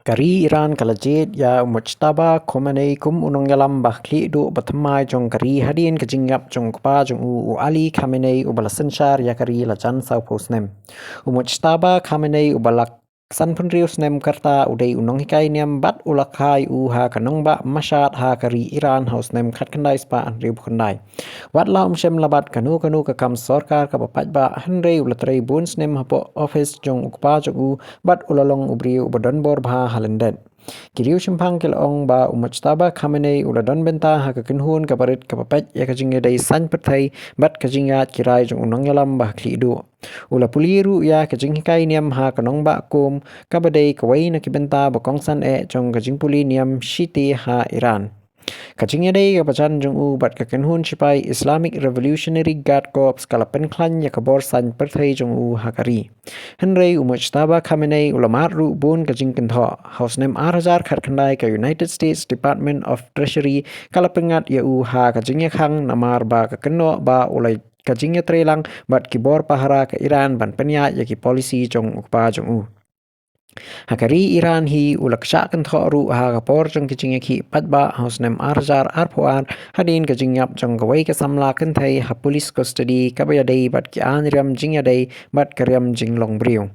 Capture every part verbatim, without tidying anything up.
Ka ri Iran ka la jied ïa u Mojtaba Khamenei kum u nongïalam ba khlieh duh ba thymmai jong ka ri hadien ka jingïap jong u kpa jong u, u Ali Khamenei, uba la synshar ïa ka ri la jan sawphew snem. U Mojtaba Khamenei, uba la sanphew hynriew snem ka rta, u dei u nonghikai niam bad u la kha ïa u ha ka nongbah Mashhad ha ka ri Iran ha u snem khatkhyndai spah hynriewphew khyndai. Wat la um shem la bad kano kano ka kam sorkar kaba paidbah, hynrei u la trei bun snem hapoh office jong u kpa jong u bad u la long u briew uba don bor bha ha lyndet. Ki riewshemphang ki la ong ba u Mojtaba Khamenei u la don bynta ha ka kynhun kaba rit kaba peit ïa ka jingïadei saiñ pyrthei bad ka jingïaid ki rai jong u nongïalam ba khlieh duh. U la pule ruh ïa ka jinghikai niam ha ka nongbah Qom, kaba dei kawei na ki bynta ba kongsan eh jong ka jingpule niam shiti ha Iran. Ka jingïadei kaba jan jong u bad ka kynhun shipai Islamic Revolutionary Guard Corps ka la pynkhlaiñ ïa ka bor saiñ pyrthei jong u ha ka ri. Hynrei u Mojtaba Khamenei u la mad ruh bun ka jingkynthoh. Ha u snem ar hajar khatkhyndai, ka United States Department of Treasury ka la pynngat ïa u ha ka jingïakhang namar ba ka kynnoh ba u la ka jingïatreilang bad ki bor pahara ka Iran ban pynïaid ïa ki policy jong u kpa jong u. Ha ka ri Iran hi u la kshah kynthoh ruh ha ka por jong ki jingïakhih paidbah ha u snem ar hajar arphew ar, hadien ka jingïap jong kawei ka samla kynthei ha police custody kaba ïadei bad ki aiñ riam jingïadei bad ka riam jinglong briew.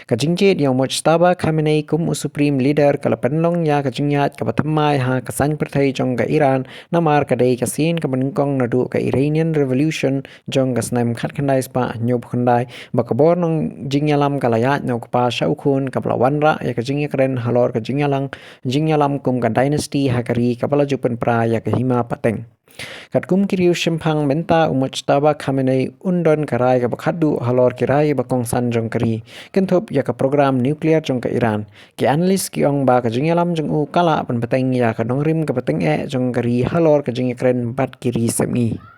Ka jingjied ïa u Mojtaba Khamenei kum u Supreme Leader ka la pynlong ïa ka jingïaid kaba thymmai ha ka saiñ pyrthei jong ka Iran, namar ka dei ka sien kaba nyngkong naduh ka Iranian Revolution jong ka snem khatkhyndai spah hynñiewphew khyndai, ba ka bor nongjingïalam ka la ïaid na u kpa sha u khun, kaba la wanrah ïa ka jingïakren halor ka jingïalang jingïalam kum ka dynasty ha ka ri, kaba la ju pynpra ïa ka hima pateng. Katkum ki riewshemphang, mynta u Mojtaba Khamenei un don ka rai kaba khatduh halor ki rai ba kongsan jong ka ri, kynthup ïa ka program nuclear jong ka Iran. Ki analyst ki ong ba ka jingïalam jong u ka lah ban bteng ïa ka nongrim kaba tyngeh jong ka ri halor ka jingïakren bad ki ri semi.